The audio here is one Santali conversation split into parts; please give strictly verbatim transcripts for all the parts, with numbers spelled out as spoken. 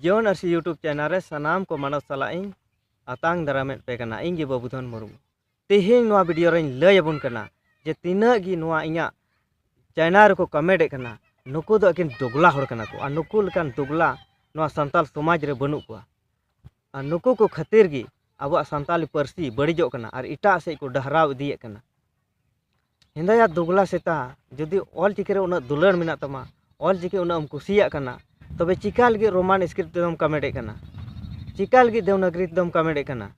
ᱡᱤᱭᱚᱱ ᱟᱹᱨᱥᱤ YouTube ᱪᱮᱱᱮᱞ ᱨᱮ ᱥᱟᱱᱟᱢ ᱠᱚ ᱢᱟᱱᱚᱛ ᱥᱟᱞᱟᱜ ᱤᱧ ᱟᱛᱟᱝ ᱫᱟᱨᱟᱢᱮᱫ ᱯᱮ ᱠᱟᱱᱟ᱾ ᱤᱧ ᱜᱮ ᱵᱟᱹᱵᱩᱫᱷᱚᱱ ᱢᱩᱨᱢᱩ᱾ ᱛᱮᱦᱮᱧ ᱱᱚᱣᱟ ᱵᱷᱤᱰᱤᱭᱳ ᱨᱮᱧ ᱞᱟᱹᱭ ᱟᱵᱚᱱ ᱠᱟᱱᱟ ᱡᱮ ᱛᱤᱱᱟᱹᱜ ᱜᱮ ᱱᱚᱣᱟ ᱤᱧᱟᱹᱜ ᱪᱮᱱᱮᱞ ᱨᱮᱠᱚ ᱠᱚᱢᱮᱱᱴ ᱮᱫ ᱠᱟᱱᱟ, ᱱᱩᱠᱩ ᱫᱚ ᱮᱠᱮᱱ ᱫᱩᱜᱽᱞᱟ ᱦᱚᱲ ᱠᱟᱱᱟ ᱠᱚ, ᱟᱨ ᱱᱩᱠᱩ ᱞᱮᱠᱟᱱ ᱫᱩᱜᱽᱞᱟ ᱱᱚᱣᱟ ᱥᱟᱱᱛᱟᱞ ᱥᱚᱢᱟᱡᱽ ᱨᱮ ᱵᱟᱹᱱᱩᱜ ᱠᱚᱣᱟ᱾ ᱟᱨ ᱱᱩᱠᱩ ᱠᱚ ᱠᱷᱟᱹᱛᱤᱨ ᱜᱮ ᱟᱵᱚᱣᱟᱜ ᱥᱟᱱᱛᱟᱞᱤ ᱯᱟᱹᱨᱥᱤ ᱵᱟᱹᱲᱤᱡᱚᱜ ᱠᱟᱱᱟ ᱟᱨ ᱮᱴᱟᱜ ᱥᱮᱫ ᱠᱚ ᱰᱟᱦᱨᱟᱣ ᱤᱫᱤᱭᱮᱫ ᱠᱟᱱᱟ᱾ ᱦᱮᱸᱫᱟᱭᱟ ᱫᱩᱜᱽᱞᱟ ᱥᱮᱛᱟ, ᱡᱩᱫᱤ ᱚᱞ ᱪᱤᱠᱤ ᱨᱮ ᱩᱱᱟᱹᱜ ᱫᱩᱞᱟᱹᱲ ᱢᱮᱱᱟᱜ ᱛᱟᱢᱟ, ᱚᱞ ᱪᱤᱠᱤ ᱩᱱᱟᱹᱜ ᱮᱢ ᱠᱩᱥᱤᱭᱟᱜ ᱠᱟᱱᱟ, ᱛᱚᱵᱮ ᱪᱤᱠᱟ ᱞᱟᱹᱜᱤᱫ ᱨᱳᱢᱟᱱ ᱥᱠᱨᱤᱯᱴ ᱛᱮᱫᱚᱢ ᱠᱚᱢᱮᱱᱴ ᱮᱫ ᱠᱟᱱᱟ? ᱪᱤᱠᱟ ᱞᱟᱹᱜᱤᱫ ᱫᱮᱣᱱᱟᱜᱽᱨᱤ ᱛᱮᱫᱚᱢ ᱠᱚᱢᱮᱱᱴ ᱮᱫ ᱠᱟᱱᱟ?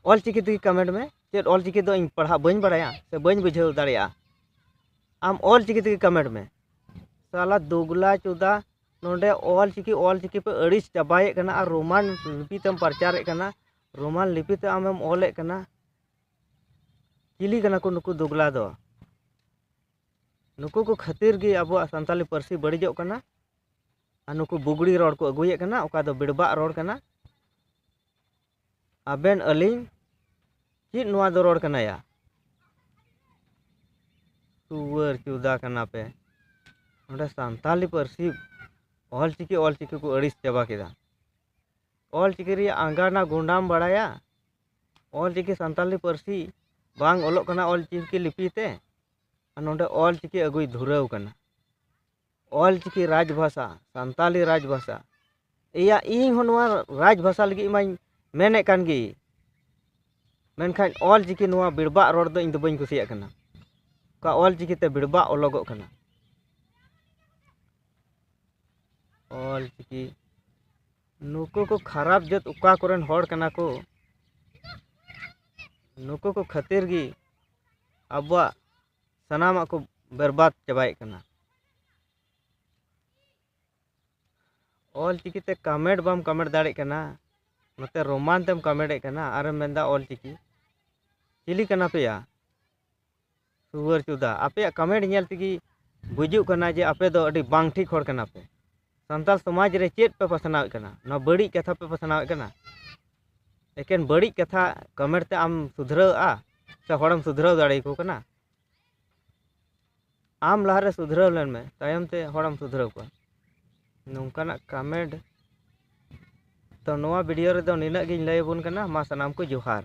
ᱚᱞ ᱪᱤᱠᱤ ᱛᱮᱜᱮ ᱠᱚᱢᱮᱱᱴ ᱢᱮ᱾ ᱪᱮᱫ ᱚᱞ ᱪᱤᱠᱤ ᱫᱚ ᱤᱧ ᱯᱟᱲᱦᱟᱜ ᱵᱟᱹᱧ ᱵᱟᱲᱟᱭᱟ ᱥᱮ ᱵᱟᱹᱧ ᱵᱩᱡᱷᱟᱹᱣ ᱫᱟᱲᱮᱭᱟᱜᱼᱟ? ᱟᱢ ᱚᱞ ᱪᱤᱠᱤ ᱛᱮᱜᱮ ᱠᱚᱢᱮᱱᱴ ᱢᱮ᱾ ᱥᱟᱞᱟ ᱫᱩᱜᱽᱞᱟ ᱪᱩᱫᱟ, ᱱᱚᱰᱮ ᱚᱞ ᱪᱤᱠᱤ, ᱚᱞ ᱪᱤᱠᱤ ᱯᱮ ᱟᱹᱲᱤᱥ ᱪᱟᱵᱟᱭᱮᱫ ᱠᱟᱱᱟ ᱟᱨ ᱨᱳᱢᱟᱱ ᱞᱤᱯᱤ ᱛᱮᱢ ᱯᱨᱚᱪᱟᱨᱮᱫ ᱠᱟᱱᱟ, ᱨᱳᱢᱟᱱ ᱞᱤᱯᱤ ᱛᱮ ᱟᱢᱮᱢ ᱚᱞᱮᱫ ᱠᱟᱱᱟ᱾ ᱪᱤᱞᱤ ᱠᱟᱱᱟ ᱠᱚ ᱱᱩᱠᱩ ᱫᱩᱜᱽᱞᱟ ᱫᱚ? ᱱᱩᱠᱩ ᱠᱚ ᱠᱷᱟᱹᱛᱤᱨ ᱜᱮ ᱟᱵᱚᱣᱟᱜ ᱥᱟᱱᱛᱟᱞᱤ ᱯᱟᱹᱨᱥᱤ ᱵᱟᱹᱲᱤᱡᱚᱜ ᱠᱟᱱᱟ᱾ ᱟᱨ ᱱᱩᱠᱩ ᱵᱩᱜᱲᱤ ᱨᱚᱲ ᱠᱚ ᱟᱹᱜᱩᱭᱮᱫ ᱠᱟᱱᱟ, ᱚᱠᱟ ᱫᱚ ᱵᱮᱲᱵᱟᱜ ᱨᱚᱲ ᱠᱟᱱᱟ᱾ ᱟᱵᱮᱱ ᱟᱹᱞᱤᱧ ᱪᱮᱫ ᱱᱚᱣᱟ ᱫᱚ ᱨᱚᱲ ᱠᱟᱱᱟᱭᱟ? ᱥᱩᱣᱟᱹᱨ ᱪᱩᱫᱟ ᱠᱟᱱᱟ ᱯᱮ᱾ ᱱᱚᱰᱮ ᱥᱟᱱᱛᱟᱞᱤ ᱯᱟᱹᱨᱥᱤ, ᱚᱞ ᱪᱤᱠᱤ, ᱚᱞ ᱪᱤᱠᱤ ᱠᱚ ᱟᱹᱲᱤᱥ ᱪᱟᱵᱟ ᱠᱮᱫᱟ᱾ ᱚᱞ ᱪᱤᱠᱤ ᱨᱮᱭᱟᱜ ᱟᱸᱜᱟᱱᱟ ᱜᱚᱸᱰᱟᱢ ᱵᱟᱲᱟᱭᱟ? ᱚᱞ ᱪᱤᱠᱤ ᱥᱟᱱᱛᱟᱞᱤ ᱯᱟᱹᱨᱥᱤ ᱵᱟᱝ ᱚᱞᱚᱜ ᱠᱟᱱᱟ ᱚᱞ ᱪᱤᱠᱤ ᱞᱤᱯᱤ ᱛᱮ, ᱟᱨ ᱱᱚᱰᱮ ᱚᱞ ᱪᱤᱠᱤ ᱟᱹᱜᱩᱭ ᱫᱷᱩᱨᱟᱹᱣ ᱠᱟᱱᱟ᱾ ᱚᱞ ᱪᱤᱠᱤ ᱨᱟᱡᱽ ᱵᱷᱟᱥᱟ, ᱥᱟᱱᱛᱟᱞᱤ ᱨᱟᱡᱽ ᱵᱷᱟᱥᱟ᱾ ᱮᱭᱟ, ᱤᱧ ᱦᱚᱸ ᱱᱚᱣᱟ ᱨᱟᱡᱽ ᱵᱷᱟᱥᱟ ᱞᱟᱹᱜᱤᱫ ᱢᱟᱧ ᱢᱮᱱᱮᱫ ᱠᱟᱱ ᱜᱮ, ᱢᱮᱱᱠᱷᱟᱱ ᱚᱞ ᱪᱤᱠᱤ ᱱᱚᱣᱟ ᱵᱮᱲᱵᱟᱜ ᱨᱚᱲ ᱫᱚ ᱤᱧ ᱫᱚ ᱵᱟᱹᱧ ᱠᱩᱥᱤᱭᱟᱜ ᱠᱟᱱᱟ᱾ ᱚᱠᱟ ᱚᱞ ᱪᱤᱠᱤ ᱛᱮ ᱵᱮᱲᱵᱟᱜ ᱚᱞᱚᱜᱚᱜ ᱠᱟᱱᱟ᱾ ᱚᱞ ᱪᱤᱠᱤ, ᱱᱩᱠᱩ ᱠᱚ ᱠᱷᱟᱨᱟᱯ ᱡᱟᱹᱛ ᱚᱠᱟ ᱠᱚᱨᱮᱱ ᱦᱚᱲ ᱠᱟᱱᱟ ᱠᱚ? ᱱᱩᱠᱩ ᱠᱚ ᱠᱷᱟᱹᱛᱤᱨ ᱜᱮ ᱟᱵᱚᱣᱟᱜ ᱥᱟᱱᱟᱢᱟᱜ ᱠᱚ ᱵᱮᱨᱵᱟᱫ ᱪᱟᱵᱟᱭᱮᱫ ᱠᱟᱱᱟ᱾ ᱚᱞ ᱪᱤᱠᱤ ᱛᱮ ᱠᱚᱢᱮᱱᱴ ᱵᱟᱢ ᱠᱚᱢᱮᱱᱴ ᱫᱟᱲᱮᱭᱟᱜ ᱠᱟᱱᱟ, ᱱᱚᱛᱮ ᱨᱳᱢᱟᱱ ᱛᱮᱢ ᱠᱚᱢᱮᱱᱴ ᱮᱫ ᱠᱟᱱᱟ, ᱟᱨᱮᱢ ᱢᱮᱱᱫᱟ ᱚᱞ ᱪᱤᱠᱤ᱾ ᱪᱤᱞᱤ ᱠᱟᱱᱟ ᱯᱮᱭᱟ? ᱥᱩᱣᱟᱹᱨ ᱪᱩᱫᱟ, ᱟᱯᱮᱭᱟᱜ ᱠᱚᱢᱮᱱᱴ ᱧᱮᱞ ᱛᱮᱜᱮ ᱵᱩᱡᱩᱜ ᱠᱟᱱᱟ ᱡᱮ ᱟᱯᱮ ᱫᱚ ᱟᱹᱰᱤ ᱵᱟᱝ ᱴᱷᱤᱠ ᱦᱚᱲ ᱠᱟᱱᱟ ᱯᱮ᱾ ᱥᱟᱱᱛᱟᱲ ᱥᱚᱢᱟᱡᱽ ᱨᱮ ᱪᱮᱫ ᱯᱮ ᱯᱟᱥᱱᱟᱣᱮᱫ ᱠᱟᱱᱟ? ᱱᱚᱣᱟ ᱵᱟᱹᱲᱤᱡ ᱠᱟᱛᱷᱟ ᱯᱮ ᱯᱟᱥᱱᱟᱣᱮᱫ ᱠᱟᱱᱟ᱾ ᱮᱠᱮᱱ ᱵᱟᱹᱲᱤᱡ ᱠᱟᱛᱷᱟ ᱠᱚᱢᱮᱱᱴ ᱛᱮ ᱟᱢ ᱥᱩᱫᱷᱨᱟᱹᱜᱼᱟ ᱥᱮ ᱦᱚᱲᱮᱢ ᱥᱩᱫᱷᱨᱟᱹᱣ ᱫᱟᱲᱮᱭᱟᱠᱚ ᱠᱟᱱᱟ? ᱟᱢ ᱞᱟᱦᱟᱨᱮ ᱥᱩᱫᱷᱨᱟᱹᱣ ᱞᱮᱱ ᱢᱮ, ᱛᱟᱭᱚᱢ ᱛᱮ ᱦᱚᱲᱮᱢ ᱥᱩᱫᱷᱨᱟᱹᱣ ᱠᱚᱣᱟ᱾ ᱱᱚᱝᱠᱟᱱᱟᱜ ᱠᱚᱢᱮᱱᱴ ᱛᱚ ᱱᱚᱣᱟ ᱵᱷᱤᱰᱤᱭᱳ ᱨᱮᱫᱚ ᱱᱤᱱᱟᱹᱜ ᱜᱤᱧ ᱞᱟᱹᱭ ᱟᱵᱚᱱ ᱠᱟᱱᱟ᱾ ᱢᱟ ᱥᱟᱱᱟᱢ ᱠᱚ ᱡᱚᱦᱟᱨ᱾